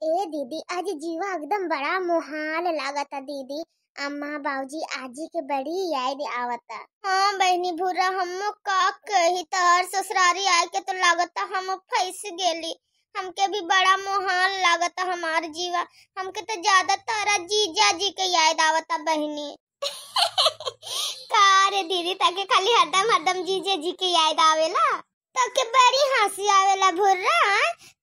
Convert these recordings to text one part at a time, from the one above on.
ए दीदी, आज जीवा एकदम बड़ा मुहाल लागता दीदी। अम्मा बाबूजी आजी के बड़ी याद आवता। हाँ बहनी भूरा, हम का कही, तोहर ससुरारी आए के तो लागता हम फंस गेली। हमके भी बड़ा मुहाल लागता हमार जीवा। हमके तो ज्यादा तारा जीजा जी के याद आवता बहनी। का रे दीदी, ताके खाली हरदम हरदम जीजे जी के याद आवेला? तके बड़ी हंसी आवेला भुर्रा।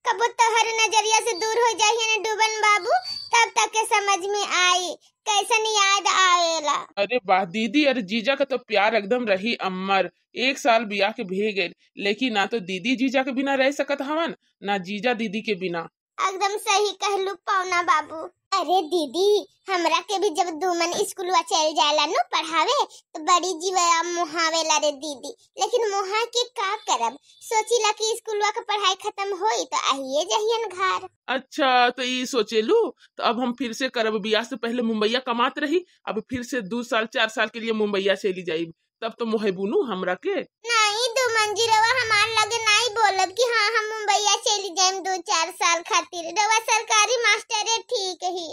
कबो तोहर नजरिया से दूर हो जाही ने डूबन बाबू, तब तक के समझ में आई कैसन याद आवेला। अरे वाह दीदी, अरे जीजा का तो प्यार एकदम रही अमर। 1 साल बियाह के भे गए, लेकिन ना तो दीदी जीजा के बिना रह सकत हवन, ना जीजा दीदी के बिना। एकदम सही कहलू पौना बाबू। अरे दीदी, हमरा के भी जब दुमन स्कूलवा चल जाला नु पढ़ावे तो बड़ी जीवा मुहावेला रे दीदी। लेकिन मुहा के का करब, सोचीला कि स्कूलवा के पढ़ाई खत्म होई तो आइए जहियन घर। अच्छा तो ये सोचेलू, तो अब हम फिर से करब। बियाह से पहले मुंबईया कमात रही, अब फिर से 2 साल 4 साल के लिए मुंबईया चली जाई, तब तो मोहबुनू हमरा के। नहीं दुमन जी, रवा हमार लगे नहीं बोलब कि हाँ हम मुंबईया चली जाएम 2-4 साल खातिर। रवा सरकारी मास्टर है ठीक ही।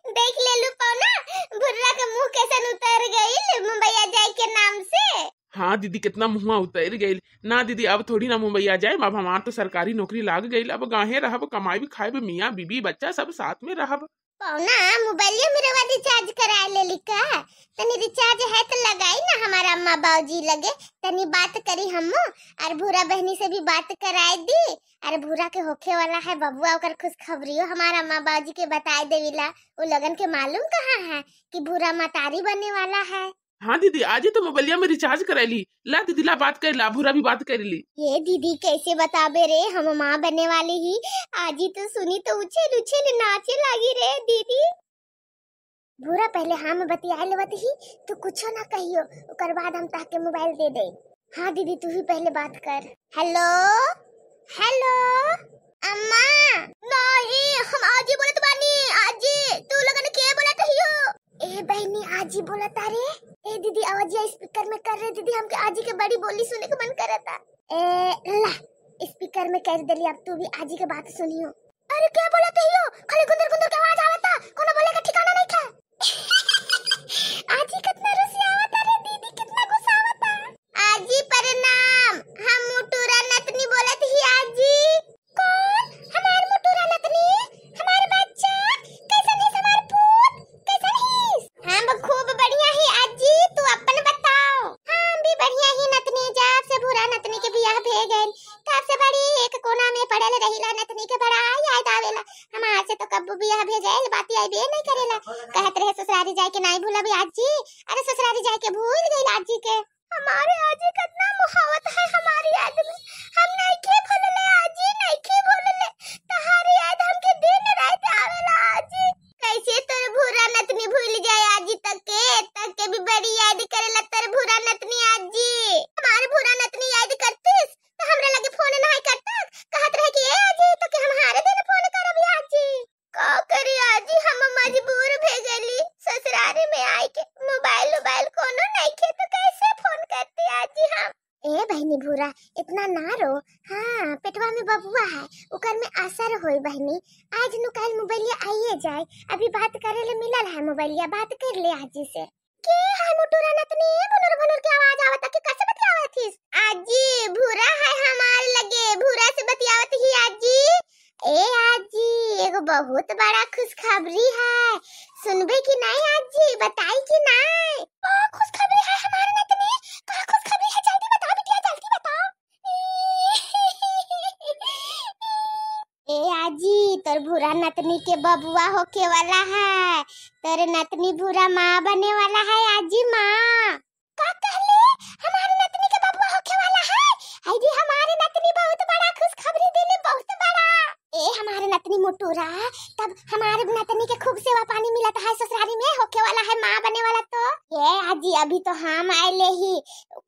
देख ले लू पौना, भुर्रा के मुंह कैसन उतर गईल मुंबईया जाए के नाम से। हाँ दीदी, कितना मुँह उतर गईल ना दीदी। अब थोड़ी ना मुंबईया जाए, अब हमार तो सरकारी नौकरी लाग गईल, अब गाहे रहब, कमाई भी खाए, मियाँ बीबी बच्चा सब साथ में रहब। पौना मोबाइल में रवा रिचार्ज करा लेली का? तनी रिचार्ज है तो लगाई ना हमारा अम्मा बाबूजी लगे, तनी बात करी हम। और भूरा बहनी से भी बात कराई दी। और भूरा के होखे वाला है बबुआ, ओकर खुशखबरियो हमारा अम्मा बाबूजी के बताए देविला। वो लगन के मालूम कहाँ है कि भूरा मतारी बनने वाला है। हाँ दीदी, आज ही तो मोबाइलिया में रिचार्ज करा ली। ला दीदी ला बात कर ला, भूरा भी बात कर ली। ये दीदी कैसे बताबे रे, हम माँ बनने वाली ही। आज ही तो सुनी तो उछल उछल नाचे लगी रे दीदी। भूरा पहले हम बतिया लेवत ही, तू कुछो ना कहियो, ओकर बाद हम ताके मोबाइल दे दे। हाँ दीदी, तू ही पहले बात कर। हेलो हेलो अम्मा। नहीं, हम आज ही बोलत बानी। आज ही तू लगन के बोलत हियो? ए बहनी, आज ही बोलता रे। ए दीदी, आवाज स्पीकर में कर रहे दीदी, हमके आजी के बड़ी बोली सुने के मन करता। ए ला स्पीकर में कर देली, अब तू भी आजी के बात सुनियो। अरे क्या बोलत हियो, खाली गुंदर गुंदर के आवाज आवता, कोनो बोले का ठिकाना नहीं था। आजी कितना रुसिया आवता रे दीदी, कितना गुस्सा आवता। आजी प्रणाम, हम मुटुरा नतनी बोलत ही आजी। कौन? हमार मुटुरा नतनी, हमार बच्चा कैसन है, हमार पूत कैसन है? हम खूब बढ़िया ही आजी, तू अपन बताओ। हम भी बढ़िया ही नतनी। जब से भूरा नतनी के बियाह भे गइल तब से बड़ी एक कोना में पड़ल रहिला, नतनी के बड़ा याद आवेला। हमार से तो कब्बू बियाह भे गइल बाती आईबे नहीं करेला। कहत रहे ससुरारी जाए के नहीं भूलब आजी। अरे ससुरारी जाए के भूल गइल आजी के। हमारे आजी कितना मुहावत है हमारी याद में, हम नहीं के भूलले आजी, नहीं के भूलले। तहारी याद हमके दिन रात आवेला आजी। कैसे तोर भूरा नतनी भूल जाए आजी तक के भी बड़ी याद करेला तोर भूरा नतनी आजी। हमारे भूरा नतनी याद करतीस तो हमरा लगे फोन नहीं करता, कहत रहे कि ए आजी तो के हम हारे दिन फोन करब आजी। का करी आजी, हम मजबूर भे गेली ससुरारी में आई के, मोबाइल मोबाइल कोनो नहीं खे तो कैसे फोन करते आजी हम। ए बहनी भूरा, इतना ना रो। हाँ पेटवा में बबुआ है, ओकर में असर होई बहनी। आज नु कल मोबाइलिया आइए जाए, अभी बात करे ले मिलल है मोबाइलिया, बात कर ले आजी से। के है मुटुरा नतनी, भुनुर भुनुर के आवाज आवता के कैसे बतियावत थीस? आजी भूरा है हमार लगे, भूरा से बतियावत ही आजी। ए आजी, एगो बहुत बड़ा खुशखबरी है, सुनबे कि नहीं आजी, बताई कि नहीं? का खुशखबरी है हमारे नतनी, का खुशखबरी है, जल्दी बताओ बिटिया, जल्दी बताओ। ए आजी, तोर भूरा नतनी के बबुआ होके वाला है, तोर नतनी भूरा माँ बनने वाला है आजी। माँ का कहले, हमारे नतनी के बबुआ होके वाला है? आजी हमारे नतनी बहुत बड़ा खुशखबरी देले, बहुत बड़ा। ए हमारे नतनी मोटूरा, तब हमारे नतनी के खूब सेवा पानी मिलत है ससुरारी में, होके वाला है माँ बने वाला तो। ये आजी अभी तो हम आइले ही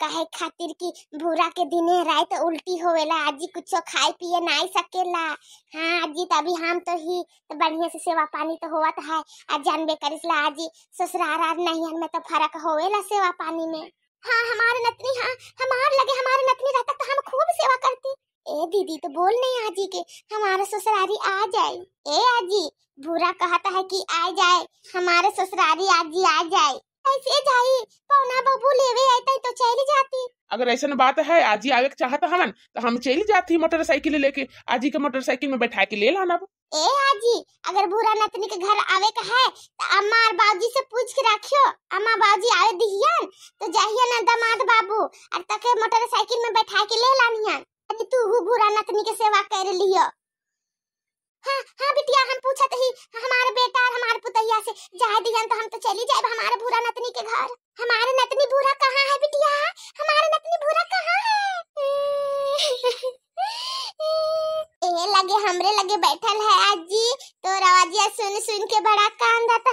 काहे खातिर की भूरा के दिने रात उल्टी होवेला आजी, कुछो खाए पिए नहीं सकेला। हाँ आजी, तभी हम तो ही तो बढ़िया से सेवा पानी तो होवत है। आज जानबे करिसला आजी, ससुरार और नैहर में तो फर्क होवेला सेवा पानी में। हाँ हमारे नतनी, हाँ हमार लगे हमारे नतनी रहता तो हम खूब सेवा करती। ए दीदी तो बोल नहीं आजी के हमारे ससुरारी आ जाए। ए आजी भूरा कहता है कि आ जाए, हमारे ससुरारी आजी आ जाए। ऐसे जाई पौना बबू लेवे आते तो चली जाती। अगर ऐसा बात है आजी आवे के चाहत हवन तो हम चली जाती मोटरसाइकिल लेके, आजी के मोटरसाइकिल में बैठा के ले लाना। ए आजी अगर भूरा नतनी के घर आवे का है तो अम्मा और बाबूजी से पूछ के रखियो, अम्मा बाबूजी आवे दिहियन तो जाहिए ना दामाद बाबू और तके मोटरसाइकिल में बैठा के ले लानियन। अरे तू हु भूरा नतनी के सेवा कर लियो। हाँ हाँ बिटिया हम पूछत ही हमारे बेटा और हमारे पुतहिया से जाए दिहन तो हम तो चली जाए हमारे भूरा नतनी के घर। हमारे नतनी भूरा कहाँ है बिटिया, हमारे नतनी भूरा कहाँ है? ए लगे हमरे लगे बैठल है आजी, तो रवाजिया सुन सुन के बड़ा कांदत